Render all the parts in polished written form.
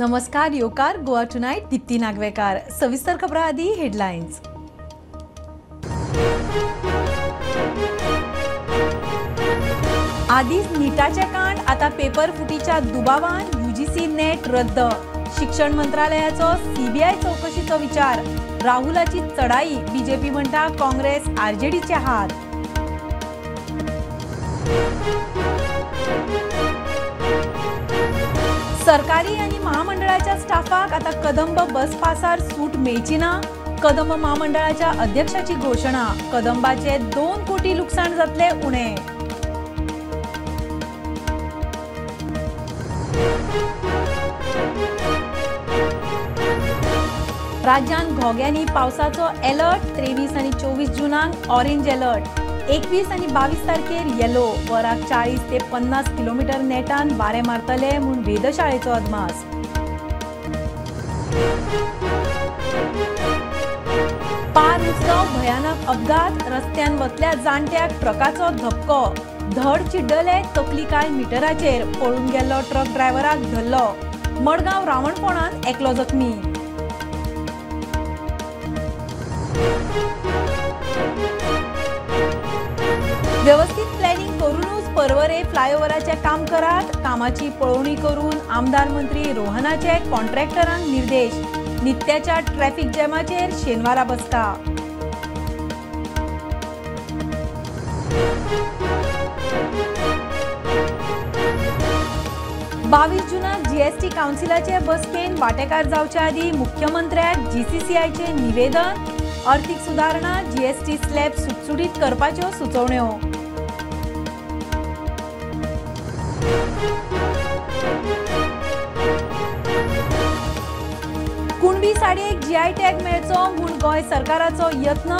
नमस्कार योकार गोवा टुनाइट दीप्ती नागवेकर। सविस्तर खबरां आदी हेडलाइन्स। आदीच नीटाचे कांड, आता पेपर फुटीच्या दुबावान यूजीसी नेट रद्द। शिक्षण मंत्रालयाचो सीबीआय चौकशीचो विचार। राहुलाची चढाई, बीजेपी म्हणटा काँग्रेस आरजेडीचे हात। सरकारी आणि महामंडळाच्या स्टाफाक आता कदंब बस पासार सूट मेळची ना। कदंब महामंडळाच्या अध्यक्षाची घोषणा। कदंबाचे 2 कोटी लुकसाण जातले उणे। राज्यांत घोग्यांनी पावसाचो अलर्ट। 23 आणि 24 जूनाक ऑरेंज अलर्ट। 21 आणि 22 तारखेर येलो। वराक 40 ते 50 किलोमीटर नेटान वारे मारतले म्हूण वेधशाळेचो अदमास। पार उसगांव भयानक अपघात। रस्त्यान वतल्या जाणट्याक ट्रकाचो धपको। धड चिड्डले तकली कांय मिटराचेर। पळून गेल्लो ट्रक ड्रायव्हराक धरलो। मडगांव रावणफोणान एकलो जखमी। व्यवस्थित प्लॅनिंग करूनच पर्वरे फ्लायओव्हराचे काम करात। कामाची पळोवणी करून आमदार मंत्री रोहनाचे कॉन्ट्रॅक्टरांक निर्देश। नित्याच्या ट्रॅफिक जॅमाचेर शेनवारा बसका। बावीस जूनाक जीएसटी काउन्सिलाचे बसकेन वांटेकार जावचे आदीं मुख्यमंत्र्याक जीसीसीआयचे निवेदन। आर्थिक सुदारणा, जीएसटी स्लॅब सुटसुटीत करपाच्यो सुचोवण्यो। कुणबी साडयेक जीआय टॅग मेळचो म्हूण गोंय सरकाराचो यत्न।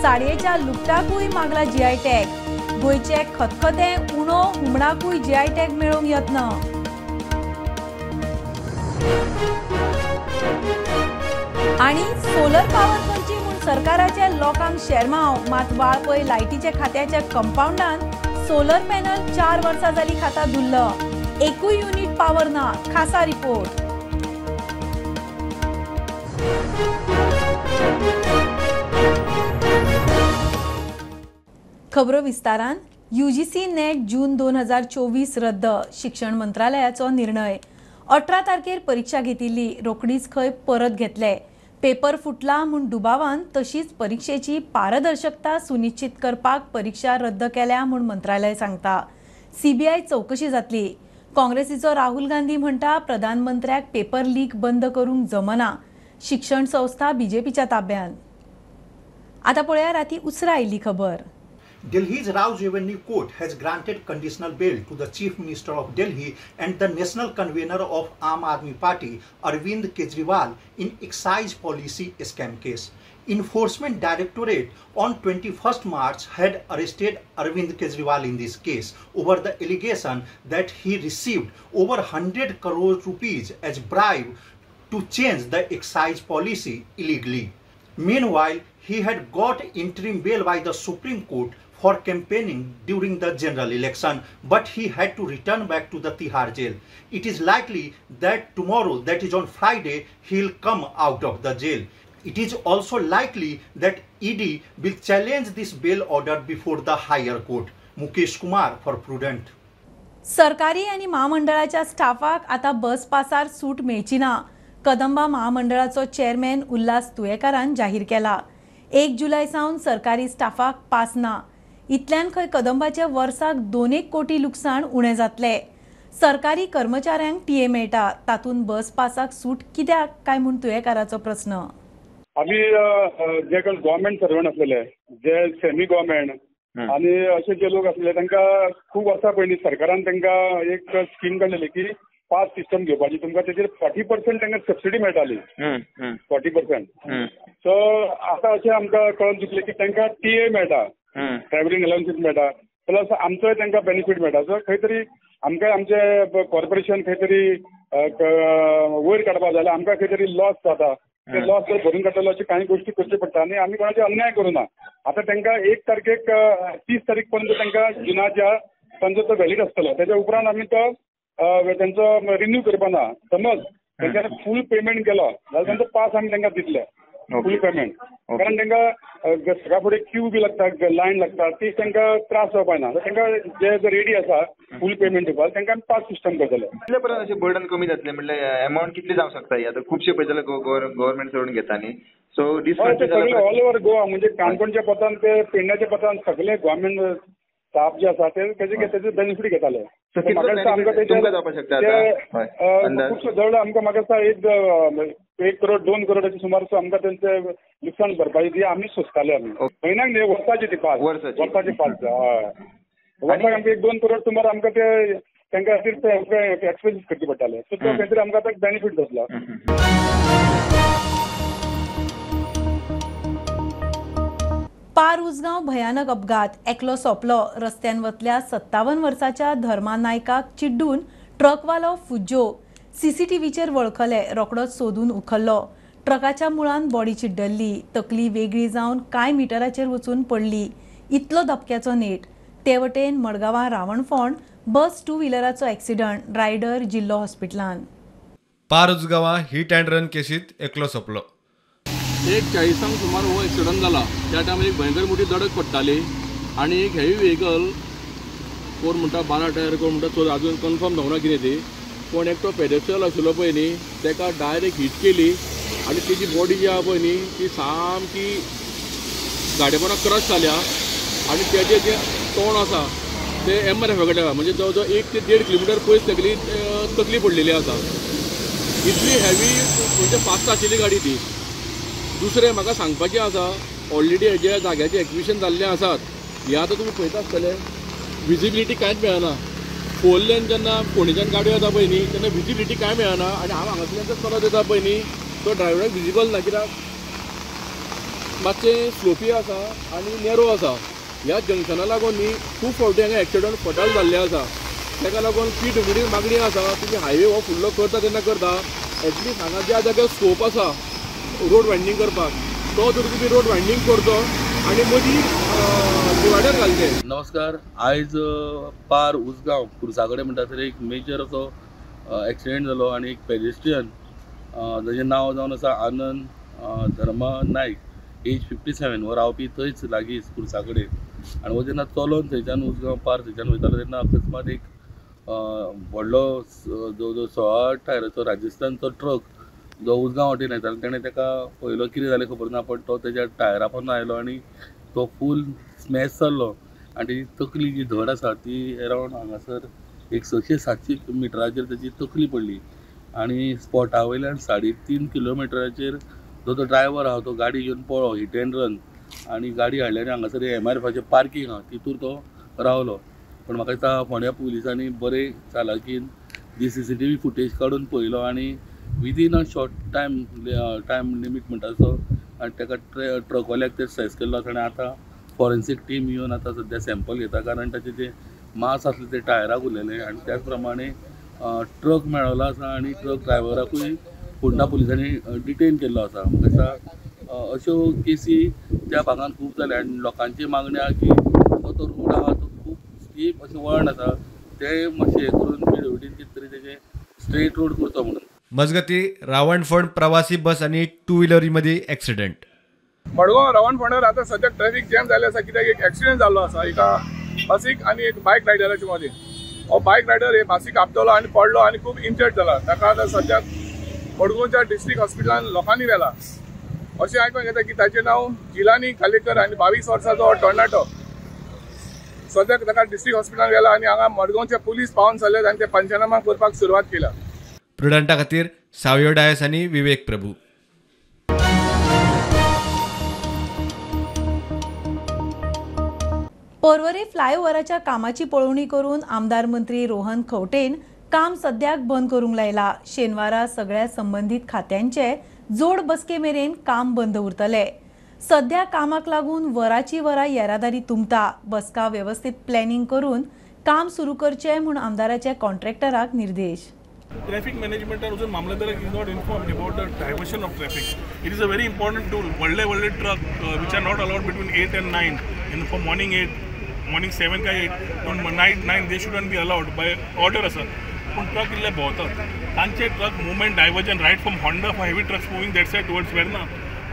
साडयेच्या लुगटाकूय मागला जीआय टॅग। गोंयचे खतखतें, उणो, हुमणाकूय जीआय टॅग मेळोवंक यत्न। आनी सोलर पावर करची म्हूण सरकाराचे लोकांक शेरमाव। मात वाळपय लायटीच्या खात्याच्या कंपाउंडान सोलर पॅनल 4 वर्सां जाली खाता धुल्ल। एकूय युनिट पावर ना। खासा रिपोर्ट। खबरो विस्तारान। यूजीसी नेट जून 2024 रद्द। शिक्षण मंत्रालयाचो निर्णय। 18 तारखेर परीक्षा घेतिल्ली, रोखडीच खंय परत घेतले। पेपर फुटला म्हूण दुबावान तशीच परीक्षेची पारदर्शकता सुनिश्चित करपाक परीक्षा रद्द केल्या म्हूण मंत्रालय सांगता। सीबीआय चौकशी जातली। काँग्रेसीचो राहुल गांधी म्हणटा प्रधानमंत्र्याक पेपर लीक बंद करूंक जमना। शिक्षण संस्था बीजेपीच्या ताब्यात। आता पळया राती उसरा आयिल्ली खबर। Delhi's Rouse Avenue Court has granted conditional bail to the Chief Minister of Delhi and the National Convener of Aam Aadmi Party, Arvind Kejriwal, in excise policy scam case. Enforcement Directorate on 21st March had arrested Arvind Kejriwal in this case over the allegation that he received over 100 crore rupees as bribe to change the excise policy illegally. Meanwhile, he had got interim bail by the Supreme Court for campaigning during the general election, but he had to return back to the Tihar jail. It is likely that tomorrow, that is on Friday, he'll come out of the jail. It is also likely that ED will challenge this bail order before the higher court. Mukesh Kumar for Prudent. सरकारी आणि महामंडळाच्या स्टाफाक आता बस पासार सूट मेळची ना। Kadamba महामंडळाचो chairman Ulhas तुयेकारान जाहीर केला। 1 जुलय सावन सरकारी स्टाफाक पास ना। इतल्यान खंय कदंबाचे वर्साक 2 कोटी लुकसाण उणें जातले। सरकारी कर्मचाऱ्यांक टीए मेळटा, तातूंत बस पासाक सूट कित्याक काय म्हूण तुयेकाराचो प्रस्न। आमी जे गव्हर्मेंट सर्वंट आसलेले, जे सेमी गव्हर्मेंट आनी अशे जे लोक आसले तांकां खूब वर्सां पयलीं सरकारान तांकां एक स्कीम काडलेली की पास सिस्टम घेवपाची, तुमकां तेजेर 40% तांकां सबसिडी मेळटाली, 40%। सो आतां अशें आमकां कळोन चुकलें की तांकां टीए मेळटा, ट्रॅव्हलिंग अलावन्सीस मेळटा, प्लस आमचोय तांकां बेनिफीट मेळटा। सो खंय तरी आमकां आमचें कॉर्पोरेशन खंय तरी वयर काडपा जाल्यार आमकां खंय तरी लॉस जाता, ते लॉस जर भरून काडटलो अशे कांय गोश्टी करच्यो पडटा आनी आमी कोणाचेर अन्याय करूं ना। आतां तांकां 1 तारखेक 30 तारीख पर्यंत तांकां जुनाच्या तांचो तो व्हॅलीड आसतलो, तेच्या उपरांत आमी तो तांचो रिन्यू करपा ना। समज तेंच्यानी फूल पेमेंट केलो जाल्यार तांचो पास आमी तांकां दितले फूल पेमेंट. कारण तांकां सकाळ फुडें क्यू बी लागता, लायन लागता, ती तांकां त्रास जावपाक ना. तांकां जे रेडी आसा फूल पेमेंट दिवपाक तांकां आमी पास सिस्टम करतले. कितले पर्यंत अशें बर्डन कमी जातलें, म्हणल्यार एमावंट कितली जावंक शकता? आतां खुबशे पळय जाल्यार गव्हर्मेंट सोडून घेता न्ही, सो सगळे ऑल ओवर गोवा म्हणजे काणकोणच्या पत्रान ते पेडण्याच्या पत्रान सगळे गव्हर्मेंट स्टाफ जे आसा ते तेजे बेनिफीट घेताले. खुबशे जवळ आमकां म्हाका दिसता 1 करोड 2 करोडाचे सुमार आमकां तेंचे लुकसाण भरपाई ती आमी सोंसताले. आमी म्हयन्याक न्ही, वर्साची ती पास, वर्साची पास. हय, वर्साक आमकां 1-2 करोड सुमार आमकां ते तांकां खातीर एक्सपेन्सीस करचे पडटाले. सो तो खंय तरी आमकां आतां बेनिफीट जातलो. पार उसगांव भयानक अपघात, एकलो सोंपलो. रस्त्यान वतल्या 57 वर्साच्या धर्मा नायकाक चिड्डून ट्रकवालो फुज्जो. सीसीटीव्हीचेर वळखले, रोकडोच सोदून उखल्लो. ट्रकाच्या मुळान बॉडी चिड्डल्ली, तकली वेगळी जावन कांय मिटराचेर वचून पडली. इतलो धपक्याचो नेट. ते वटेन मडगांवां रावणफोंड बस टू व्हिलराचो एक्सिडंट, रायडर जिल्लो हॉस्पिटलान. पार उसगांवां हिट अँड रन केसीत एकलो सोंपलो. 1:40 सुमार हो एक्सिडंट जाला. त्या टायमार एक भयंकर मोठी दडक पडटाली आनी एक हेवी व्हेकल कोण म्हणटा 12 टायर, कोण म्हणटा 14, अजून कन्फर्म जावना कितें ती. पूण एकटो पेडेस्ट्रियल आशिल्लो पळय न्ही, ताका डायरेक्ट हीट केली आनी तेजी बॉडी जी आहा पळय न्ही ती सामकी गाडये पोंदा क्रश जाल्या आनी तेजें जें तोंड आसा तें एम आर एफा कडेन, म्हणजे जवळ जवळ 1 ते 1.5 किलोमिटर पयस तेगेली तकली पडलेली आसा. इतली हेवी म्हणजे फास्ट आशिल्ली गाडी ती. दुसरें म्हाका सांगपाचें आसा, ऑलरेडी हेज्या जाग्याचें एक्विशन जाल्लें आसात, हें आतां तुमी पळयता आसतले, विजिबिलिटी कांयच मेळना. 4 लेन जेन्ना फोंडेच्यान गाडयो येता पळय न्ही तेन्ना विजिबिलिटी कांय मेळना आनी हांव हांगासरल्यान जर चलत येता पळय न्ही तो ड्रायव्हराक विजिबल ना, कित्याक मातशें स्लोपी आसा आनी नॅरो आसा. ह्या जंक्शना लागून न्ही खूब फावटी हांगा एक्सिडंट फटल जाल्ले आसा. ताका लागून पीडब्ल्यूडी मागणी आसा, तुमी हायवे हो फुडलो करता तेन्ना करता एटलिस्ट हांगा ज्या जाग्यार स्कोप आसा रोड वायंडींग करपाक तो जर तुमी रोड वायंडींग करचो आनी मदीं डिवायडर घालचें. नमस्कार, आयज पार उसगांव खुर्सा कडेन म्हणटा थंय एक मेजर असो एक्सिडेंट जालो आनी एक पेडेस्ट्रियन ताजें नांव जावन आसा आनंद धर्मा नायक, एज 57, हो रावपी थंयच लागींच खुर्सा कडेन. आनी हो जेन्ना चलोन थंयच्यान उसगांव पार थंयच्यान वयतालो तेन्ना अकस्मात एक व्हडलो जवळ जवळ 16 टायराचो राजस्थानचो ट्रक जो उसगांव वाटेन येतालो तेणें ताका पयलो कितें जालें खबर ना, पण तो तेज्या टायरा पोंदा आयलो आनी तो फूल स्मॅश जाल्लो आनी तेजी तकली जी धड आसा ती एरावंड हांगासर एक 600-700 मिटराचेर तेजी तकली पडली आनी स्पॉटा वयल्यान 3.5 किलोमिटराचेर जो तो ड्रायवर आहा तो गाडी घेवन पळ्ळो हिट एंड रन आनी गाडी हाडली आनी हांगासर एम आर एफाचें पार्कींग आहा तितूर तो रावलो. पूण म्हाका दिसता फोंड्या पुलिसांनी बरे चालाकीन जी CCTV footage काडून पळयलो आनी within a short time limit म्हणटा तसो आनी ताका ट्रकवाल्याक ते ट्रेस केल्लो आसा आनी आतां फॉरेन्सीक टीम येवन आतां सद्या सॅम्पल घेता, कारण ताचें जें मास आसलें तें टायराक उरलेलें आनी त्याच प्रमाणे ट्रक मेळिल्लो आसा आनी ट्रक ड्रायव्हराकूय फोंडा पुलिसांनी डिटेन केल्लो आसा. म्हाका दिसता अश्यो केसी त्या भागान खूब जाल्या आनी लोकांची मागणी आहा की तो रोड आहा तो खूब स्टीप अशें वळण आसा तें मातशें हें करून पीडब्ल्यूडीन कितें तरी तेजें स्ट्रेट रोड करचो म्हणून. मजगती रावणफोंड प्रवासी बस आणि टू व्हीलरीमध्ये ॲक्सिडेंट. मडगांव रावणफोंडार आतां सद्याक ट्रॅफिक जॅम जाल्लें आसा, कित्याक एक एक्सिडेंट जाल्लो आसा एका बसीक आनी एक बायक रायडराच्या मदीं. हो बायक रायडर हे बसीक आपटलो आनी पडलो आनी खूब इंजर्ड जाला. ताका आतां सद्याक मडगांवच्या डिस्ट्रिक्ट हॉस्पिटलान लोकांनी व्हेला. अशें आयकूंक येता की ताचें नांव जिलानी खालेकर आनी 22 वर्साचो हो तरणाटो सद्याक ताका डिस्ट्रिक्ट हॉस्पिटलान व्हेला आनी हांगा मडगांवचे पुलीस पावन जाले आनी ते पंचनामा करपाक सुरवात केल्या. प्रुडंटा खातीर सावियो डायस आनी विवेक प्रभू. पर्वरी फ्लायओव्हराच्या कामाची पळोवणी करून आमदार मंत्री रोहन खंवटेन काम सद्याक बंद करूंक लायला. शेनवारा सगळ्या संबंधित खात्यांचे जोड बसके मेरेन काम बंद उरतले. सध्या कामाक लागून वराची वरां येरादारी तुंबता. बसका वेवस्थित प्लॅनिंग करून काम सुरू करचें म्हूण आमदाराचे कॉन्ट्रॅक्टराक निर्देश. Traffic management also Mamlatdar is not informed about the diversion of traffic. It is a very important tool. व्हडले व्हडले truck which are not allowed between 8 and 9, and for morning 8, morning 7 का 8, night 9, they shouldn't be allowed by order आसा. पूण truck इल्ले भोंवतात, तांचे truck movement diversion right from Honda for heavy trucks moving that side towards Verna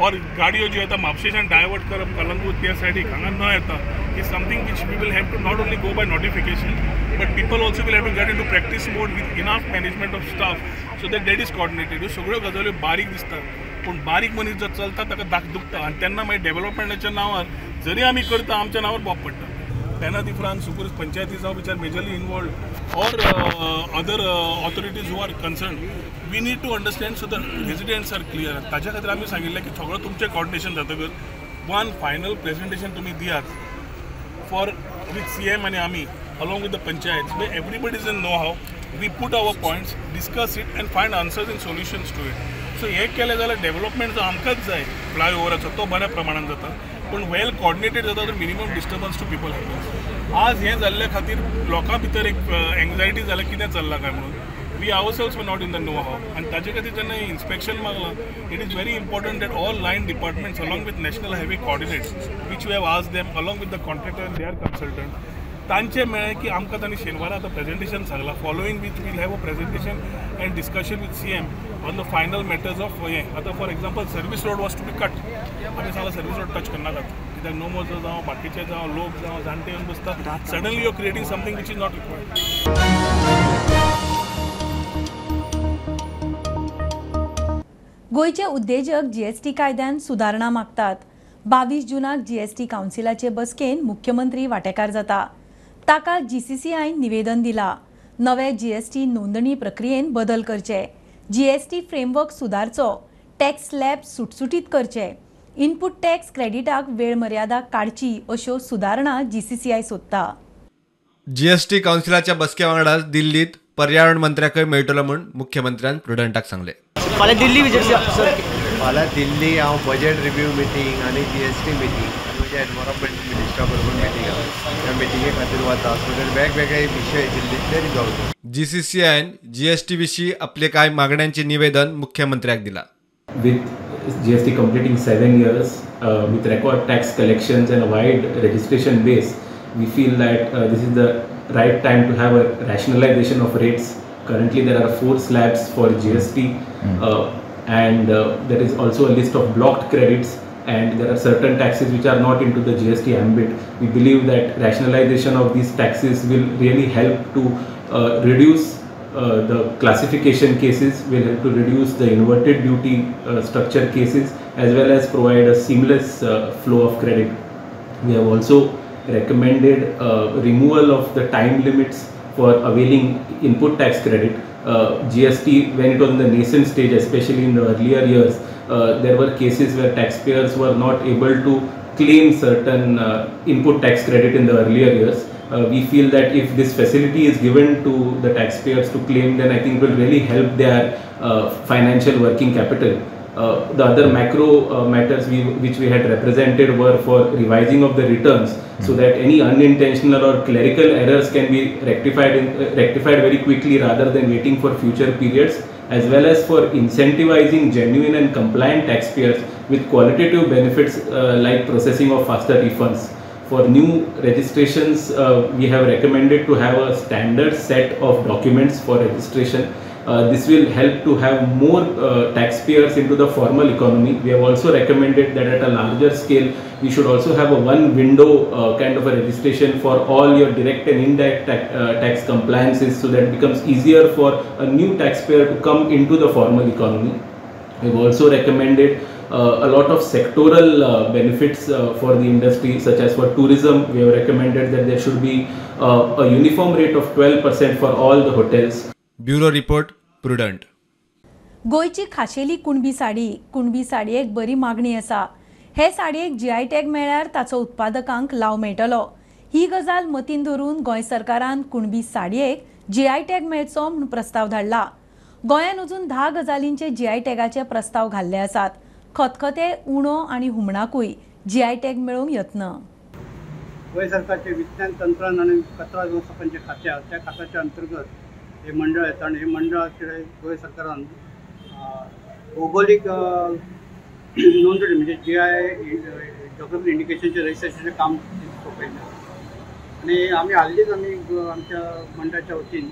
or गाडयो ज्यो येता म्हापशेच्यान डायवर्ट करप कलंगूट त्या सायडीक हांगा न येता is something which we will have to not only go by notification but people also will have to get into practice mode with enough management of staff so that that is coordinated. ह्यो सगळ्यो गजाल्यो बारीक दिसतात पूण बारीक मनीस जर चलता ताका दाख दुखता आनी तेन्ना मागीर डेव्हलपमेंटाच्या नांवार जरी आमी करता आमच्या नांवार बोब पडटा. तेन्ना ती फ्रांस सुकूर पंचायती जावं which are majorly involved or other authorities who are concerned, we need to understand so the residents are clear. ताच्या खातीर आमी सांगिल्लें की सगळं तुमचें कॉर्डिनेशन जातकच वन फायनल प्रेजेंटेशन तुमी दियात for with CM आनी आमी along with the panchayats where everybody is in know how, we put our points, discuss it and find answers and solutions to it. So हें केलें जाल्यार development जो आमकांच जाय फ्लायओवराचो तो बऱ्या प्रमाणान जाता पूण वेल कॉर्डिनेटेड जाता तर minimum disturbance to people happens. आज हें जाल्ल्या खातीर लोकां भितर एक एंग्जायटी जाल्या कितें चल्लां काय म्हणून. We ourselves were not in the know how आनी ताजे खातीर जेन्ना inspection मागलां it is very important that all line departments along with national highway coordinates which we have asked them along with the contractor and their consultant तांचें मेळ्ळें की आमकां तांणी शेनवारा आतां प्रेजेंटेशन सांगलां following which we'll have a presentation and discussion with CM on the final matters of हें. आतां for example service road was to be cut, आमी सांगलां सर्वीस रोड टच करनाकात कित्याक नोमोजो जावं बाकीचे जावं लोक जावं जाणटे येवन बसता, suddenly you are creating something which is not required. गोंयचे उद्देजक जीएसटी कायद्यान सुदारणा मागतात. 22 जूनाक जीएसटी कावन्सिलाचे बसकेन मुख्यमंत्री वांटेकार जाता. ताका जीसीसीआयन निवेदन दिला. नवे जीएसटी नोंदणी प्रक्रियेन बदल करचे, जीएसटी फ्रेमवर्क सुदारचो, टॅक्स स्लॅब सुटसुटीत करचे, इनपूट टॅक्स क्रेडिटाक वेळ मर्यादा काडची अश्यो सुदारणा जीसीसीआय सोदता. जीएसटी कावन्सिलाच्या बसके वांगडा दिल्लीत पर्यावरण मंत्र्याकय मेळटलो म्हूण मुख्यमंत्र्यान प्रुडंटाक सांगलें. फाल्यां दिल्ली विजीट सर, फाल्यां दिल्ली हांव बजेट रिव्यू मिटींग आनी जीएसटी मिटींग आनी म्हज्या एनवायरमेंट मिनिस्टरा बरोबर मिटींग आसा, त्या मिटिंगे खातीर वता. सो that वेगवेगळे विशय दिल्लींतले रिजॉल्व जाता. जीसीसीआयन जीएसटी विशीं आपले कांय मागण्यांचे निवेदन मुख्यमंत्र्याक दिला. With GST completing 7 years with record tax collections and a wide registration base, we feel that this is the right time to have a rationalization of rates. Currently there are 4 slabs for GST and there is also a list of blocked credits and there are certain taxes which are not into the GST ambit. We believe that rationalization of these taxes will really help to reduce the classification cases, will help to reduce the inverted duty structure cases, as well as provide a seamless flow of credit. We have also recommended removal of the time limits for availing input tax credit. GST, when it was in the nascent stage, especially in the earlier years, there were cases where taxpayers were not able to claim certain input tax credit in the earlier years. We feel that if this facility is given to the taxpayers to claim, then I think it will really help their financial working capital. The other macro matters which we had represented were for revising of the returns, so that any unintentional or clerical errors can be rectified very quickly rather than waiting for future periods, as well as for incentivizing genuine and compliant taxpayers with qualitative benefits like processing of faster refunds. For new registrations, we have recommended to have a standard set of documents for registration. This will help to have more taxpayers into the formal economy. We have also recommended that at a larger scale, we should also have a one window kind of a registration for all your direct and indirect tax compliances, so that it becomes easier for a new taxpayer to come into the formal economy. We have also recommended a lot of sectoral benefits for the industry, such as for tourism. We have recommended that there should be a uniform rate of 12% for all the hotels. Bureau report, Prudent. गोंयची खाशेली कुणबी साडी, कुणबी साडयेक बरी मागणी आसा. हे साडयेक GI tag मेळ्ळ्यार ताचो उत्पादकांक लाव मेळटलो. ही गजाल मतीन धरून गोंय सरकारान कुणबी साडयेक जीआय टॅग मेळचो म्हूण प्रस्ताव धाडला. गोंयान अजून 10 गजालींचे जीआय टॅगाचे प्रस्ताव घाल्ले आसात. खतखते, उणो आनी हुमणाकूय जीआय टॅग मेळोवंक यत्न. गोंय सरकारचे विज्ञान, तंत्रज्ञान आनी कचरा वेवस्थापन जे खातें आसा त्या खात्याच्या अंतर्गत हे मंडळ येता आनी हे मंडळाचे गोंय सरकारान भौगोलीक नोंदणी म्हणजे जीआय जॉग्राफिकल इंडिकेशनचे रजिस्ट्रेशनचें काम सोंपयलें आनी आमी हालींच आमी आमच्या मंडळाच्या वतीन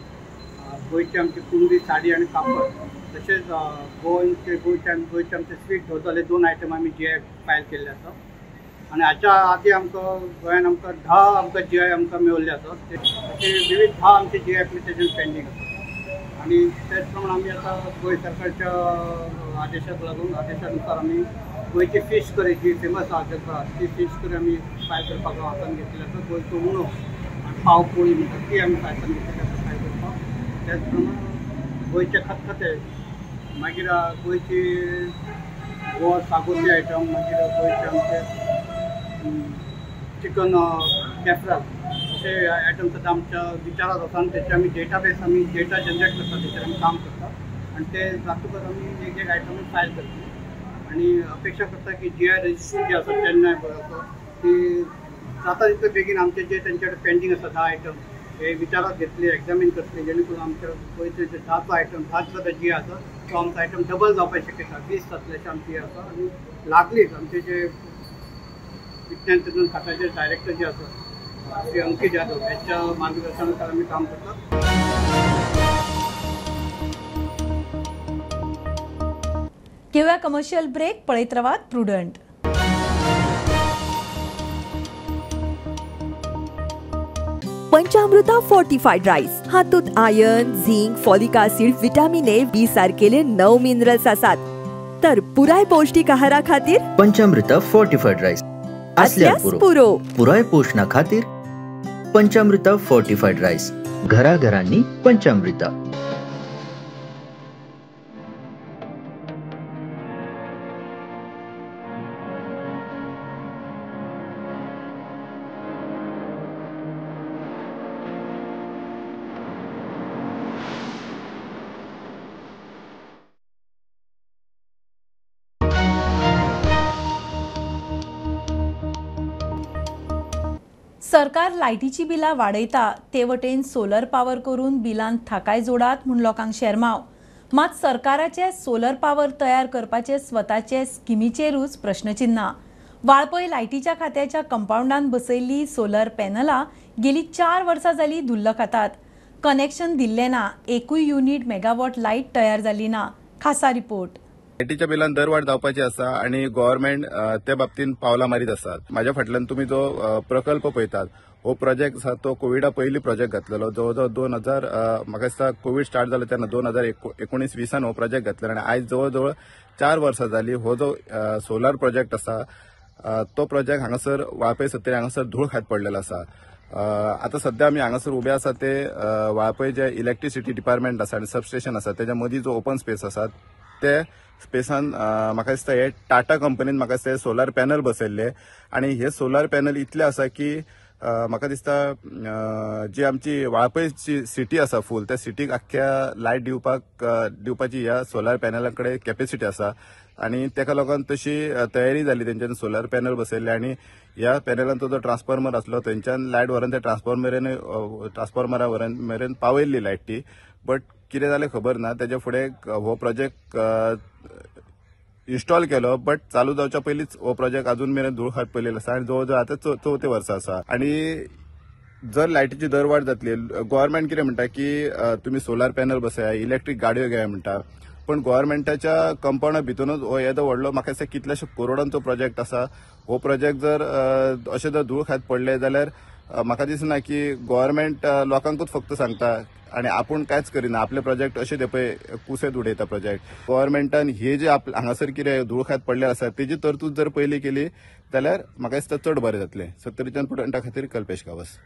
गोंयची आमची कुणबी साडी आनी कापड, तशेंच गोंयचे गोंयचे आमचे स्वीट धोदल हे 2 आयटम आमी जी I file केल्ले आसा. आनी हाच्या आदी आमकां गोंयान आमकां 10 आमकां जी I आमकां मेळिल्ले आसा. अशे विविध 10 आमचे जी I application pending आसा. आनी त्याच प्रमाणे आमी आतां गोंय सरकारच्या आदेशाक लागून आदेशानुसार आमी गोंयची फीश करी जी फेमस आसा जगभरात ती फीश करी आमी फायल करपाक हातान घेतलेली आसा. गोंयचो उणो आनी पाव पोळी म्हणटा ती आमी हातान घेतलेली आसा फायल करपाक. त्याच प्रमाणे गोंयचे खतखते, मागीर गोंयची गोवा सागोती आयटम, मागीर गोंयचे आमचे चिकन कॅफराल अशे आयटम सुद्दां आमच्या विचारात आसा. आनी तेचे आमी डेटाबेस आमी डेटा जनरेट करता, तेचेर आमी काम करता आनी ते जातकच आमी एक एक आयटम फायल करता. आनी अपेक्षा करता की जी I registry जी आसा चेन्नय पळय ती जाता तितले बेगीन आमचे जे तेंचे कडेन पेंडींग आसा 10 आयटम हे विचारात घेतले, एग्जामीन करतले, जेणे करून आमच्या गोंयचे जे 10 आयटम 10 सुद्दां जी आसा तो आमचो आयटम डबल जावपाक शक्यता, 20 जातले अशें आमची आसा. आनी लागलीच आमचे जे विज्ञान तंत्रज्ञान खात्याचे डायरेक्टर जे आसा श्री अंकित जाधव यांच्या मार्गदर्शनाखाली आमी काम करतात. घेऊया कमर्शियल ब्रेक. पळयत रावात प्रुडंट. पंचामृता फोर्टिफाईड राईस हातूंत iron, zinc, folic acid, vitamin A, B सारकेले 9 मिनरल्स आसात. तर पुराय पौष्टिक आहारा खातीर पंचामृता फोर्टिफाईड राईस असल्यार पुरो. पुराय पोषणा खातीर पंचामृता फोर्टिफाईड राईस, घराघरांनी पंचामृता. सरकार लायटीची बिलां वाडयता ते वटेन सोलर पावर करून बिलांत थाकाय जोडात म्हूण लोकांक शेरमाव. मात सरकाराचे सोलर पावर तयार करपाचे स्वताचे स्किमीचेरूच प्रश्नचिन्हां. वाळपय लायटीच्या खात्याच्या कंपाऊंडान बसयल्ली सोलर पॅनलां गेली 4 वर्सां जाली धुल्ल खातात. कनेक्शन दिल्लें ना, एकूय युनिट मेगावॉट लायट तयार जाली ना. खासा रिपोर्ट. लायटीच्या बिलान दरवाड जावपाची आसा आनी गव्हर्मेंट ते बाबतीन पावलां मारीत आसात. म्हाज्या फाटल्यान तुमी जो प्रकल्प पळयतात हो प्रोजेक्ट आसा तो कोविडा पयलीं प्रोजेक्ट घातलेलो. जवळ जवळ 2000 म्हाका दिसता कोवीड स्टार्ट जालो तेन्ना 2019-20 हो प्रोजेक्ट घातलेलो आनी आयज जवळ जवळ 4 वर्सां जाली हो जो सोलार प्रोजेक्ट आसा तो प्रोजेक्ट हांगासर वाळपय सत्तरी हांगासर धूळ खात पडलेलो आसा. आता सध्या आमी हांगासर उबे आसा ते वाळपय जे इलेक्ट्रिसिटी डिपार्टमेंट आसा आनी सबस्टेशन आसा तेच्या मदीं जो ओपन स्पेस आसा ते स्पेसान म्हाका दिसता हे टाटा कंपनीन म्हाका दिसता हे सोलार पॅनल बसयल्ले आनी हे सोलार पॅनल इतले आसा की म्हाका दिसता जी आमची वाळपयची सिटी आसा फूल त्या सिटीक आख्ख्या लायट दिवपाक दिवपाची ह्या सोलार पॅनला कडेन कॅपेसिटी आसा आनी तेका लागून तशी तयारी जाली तेंच्यान सोलार पॅनल बसयल्ले आनी ह्या पॅनलांचो जो ट्रान्सफॉर्मर आसलो थंयच्यान लायट व्हरून त्या ट्रान्सफॉर्मरा व्हरून मेरेन पावयल्ली लायट ती. बट कितें जालें खबर ना, तेच्या फुडें हो प्रोजेक्ट इन्स्टॉल केलो बट चालू जावच्या पयलींच हो प्रोजेक्ट अजून मेरेन धूळ खात पडलेलो आसा आनी जवळ जवळ आतां चवथें वर्स आसा. आनी जर लायटीची दरवाड जातली, गव्हर्मेंट कितें म्हणटा की तुमी सोलार पॅनल बसया, इलेक्ट्रीक गाडयो घेया म्हणटा, पण गव्हर्मेंटाच्या कंपाऊंडा भितरूच हो येदो व्हडलो म्हाका दिसता कितल्याशा करोडांचो प्रोजेक्ट आसा. हो प्रोजेक्ट जर अशें जर धूळ खात पडले जाल्यार म्हाका दिसना की गव्हर्मेंट लोकांकूच फक्त सांगता आनी आपूण कांयच करिना, आपले प्रोजेक्ट अशे ते पळय कुसेत उडयता प्रोजेक्ट. गव्हर्मेंटान हे जे हांगासर कितें धूळ खात पडले आसा तेजी तरतूद जर पयली केली जाल्यार म्हाका दिसता चड बरें जातलें. सत्तरीच्यान प्रुडंटा खातीर कल्पेश गांवस.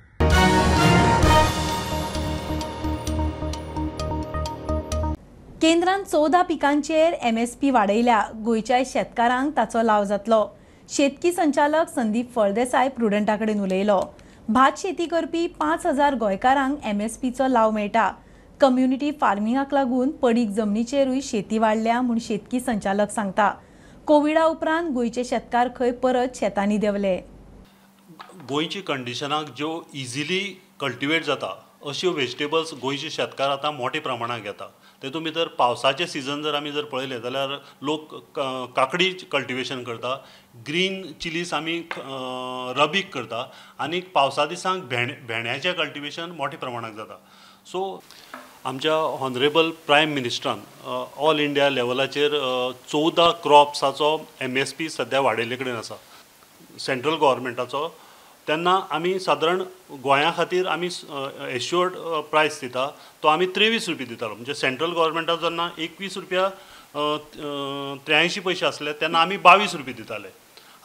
केंद्रान 14 पिकांचेर एमएसपी वाडयल्या. गोंयच्या शेतकारांक ताचो लाव जातलो. शेतकी संचालक संदीप फळदेसाय प्रुडंटा कडेन उलयलो. भात शेती करपी 5000 गोंयकारांक एमएसपीचो लाव मेळटा. कम्युनिटी फार्मिंगाक लागून पडीक जमनीचेरूय शेती वाडल्या म्हूण शेतकी संचालक सांगता. कोविडा उपरांत गोंयचे शेतकार खंय परत शेतांनी देंवले. गोंयची कंडिशनाक ज्यो इजिली कल्टिवेट जाता अश्यो वेजिटेबल्स गोंयचे शेतकार आतां मोठ्या प्रमाणात घेता. तेतून भितर पावसाचें सिजन जर आमी जर पळयलें जाल्यार लोक काकडी कल्टिवेशन करता, ग्रीन चिलीस आमी रबीक करता आनी पावसा दिसांक भेंड्याचें कल्टिवेशन मोठ्या प्रमाणात जाता. सो आमच्या ऑनरेबल प्रायम मिनिस्टरान ऑल इंडिया लेवलाचेर 14 क्रॉप्साचो MSP सद्या वाडयल्ले कडेन आसा सेंट्रल गव्हर्मेंटाचो. तेन्ना आमी सादारण गोंया खातीर आमी एश्युअर्ड प्रायस दिता तो आमी 23 रुपया दितालो. म्हणजे सेंट्रल गव्हर्मेंटाक जेन्ना 21 रुपया 83 पयशे आसले तेन्ना आमी 22 रुपया दिताले.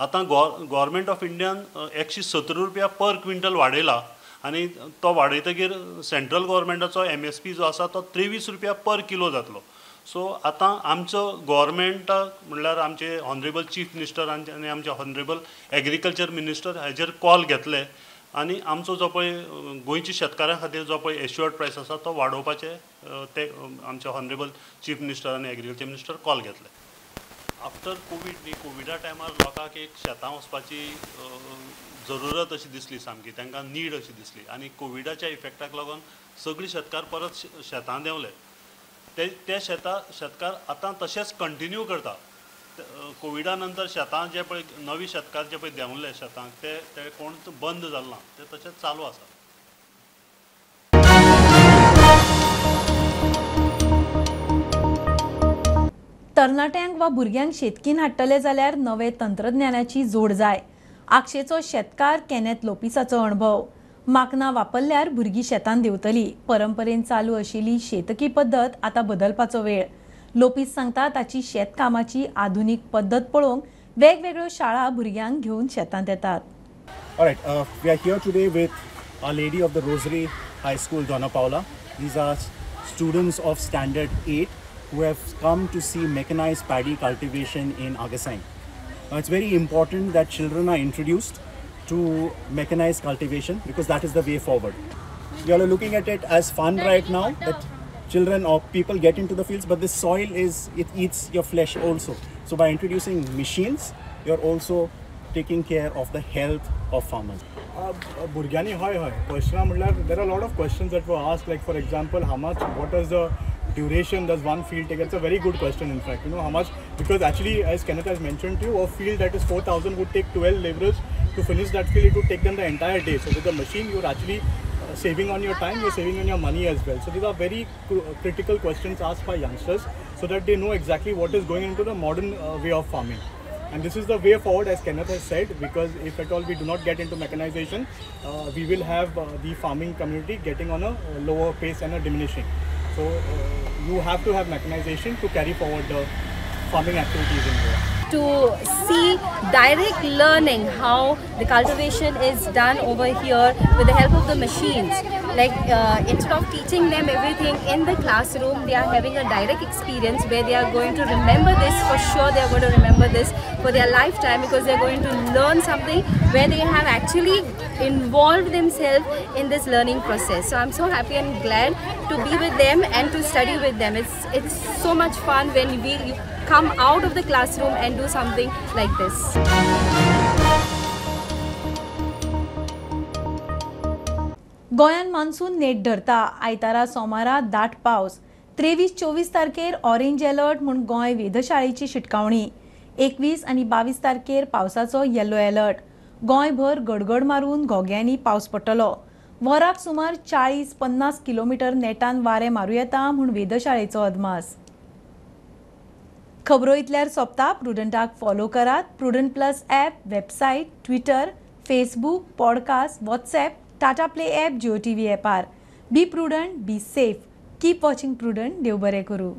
आतां गव्हर्मेंट ऑफ इंडियान 117 रुपया पर क्विंटल वाडयला आनी तो वाडयतकीर सेंट्रल गव्हर्मेंटाचो MSP जो आसा तो 23 रुपया पर किलो जातलो. सो आतां आमचो गव्हर्मेंटाक म्हणल्यार आमचे ऑनरेबल चीफ मिनिस्टर आनी आमचे ऑनरेबल एग्रीकल्चर मिनिस्टर हाजेर कॉल घेतले आनी आमचो जो पळय गोंयच्या शेतकारां खातीर जो पळय एश्युअर्ड प्रायस आसा तो वाडोवपाचे ते आमचे ऑनरेबल चीफ मिनिस्टर आनी एग्रीकल्चर मिनिस्टर कॉल घेतले. आफ्टर कोवीड न्ही, कोविडा टायमार लोकांक एक शेतां वचपाची जरुरत अशी दिसली, सामकी तांकां नीड अशी दिसली आनी कोविडाच्या इफेक्टाक लागून सगळी शेतकार परत शेतां देंवले. ते शेतकार आतां तशेंच कंटिन्यू करता. कोविडा नंतर शेतां जे पळय नवी शेतकार जे पळय देंवले शेतांक ते कोण बंद जालें ना, ते तशेंच चालू आसा. तरणाट्यांक वा भुरग्यांक शेतकीन हाडटले जाल्यार नवे तंत्रज्ञानाची जोड जाय. आगशेचो शेतकार केनेथ लोपिसाचो अणभव. माकनां वापरल्यार भुरगीं शेतान देंवतली. परंपरेन चालू आशिल्ली शेतकी पद्दत आतां बदलपाचो वेळ. लोपीस सांगता ताची शेतकामाची आधुनीक पद्दत पळोवंक वेगवेगळ्यो शाळा भुरग्यांक घेवन शेतांत येतात. Alright, we are here today with Our Lady of the Rosary High School, Dona Paula. These are students of Standard 8 who have come to see mechanized paddy cultivation in Agassaim. Now, it's very important that children are introduced to mechanized cultivation because that is the way forward. You all are looking at it as fun right now, that children or people get into the fields, but the soil is, it eats your flesh also. So by introducing machines, you're also taking care of the health of farmers. भुरग्यांनी हय हय क्वेश्चनां म्हणल्यार there are lot of questions that were asked, like for example how much, what is the duration does one field take? It's a very good question, in fact, you know, how much, because actually as Kenneth has mentioned to you, a field that is 4,000 would take 12 laborers to finish that field. It would take them the entire day. So with the machine, you're actually saving on your time, you're saving on your money as well. So these are very critical questions asked by youngsters so that they know exactly what is going into the modern way of farming. And this is the way forward, as Kenneth has said, because if at all we do not get into mechanization, we will have the farming community getting on a lower pace and a diminishing. So you have to have mechanization to carry forward the farming activities in Goa. To see direct learning how the cultivation is done over here with the help of the machines. Like instead of teaching them everything in the classroom, they are having a direct experience where they are going to remember this for sure. They are going to remember this for their lifetime because they are going to learn something where they have actually involved themselves in this learning process. So I'm so happy and glad to be with them and to study with them. It's so much fun when we come out of the classroom and do something like this. गोंयांत monsoon नेट धरता. आयतारा सोमारा दाट पावस. 23-24 तारखेर orange alert म्हूण गोंय वेधशाळेची शिटकावणी. 21 आनी 22 तारखेर पावसाचो येलो अलर्ट. गोंयभर गडगड मारून घोग्यांनी पावस पडटलो. वराक सुमार 40-50 किलोमिटर नेटान वारें मारूं येता म्हूण वेधशाळेचो अदमास. खबरो इतल्यार सोंपता. प्रुडंटाक फॉलो करात. Prudent plus app, website, Twitter, Facebook, podcast, WhatsApp, Tata Play app, Jio TV ॲपार. Be prudent, be safe, keep watching Prudent. देव बरें करूं.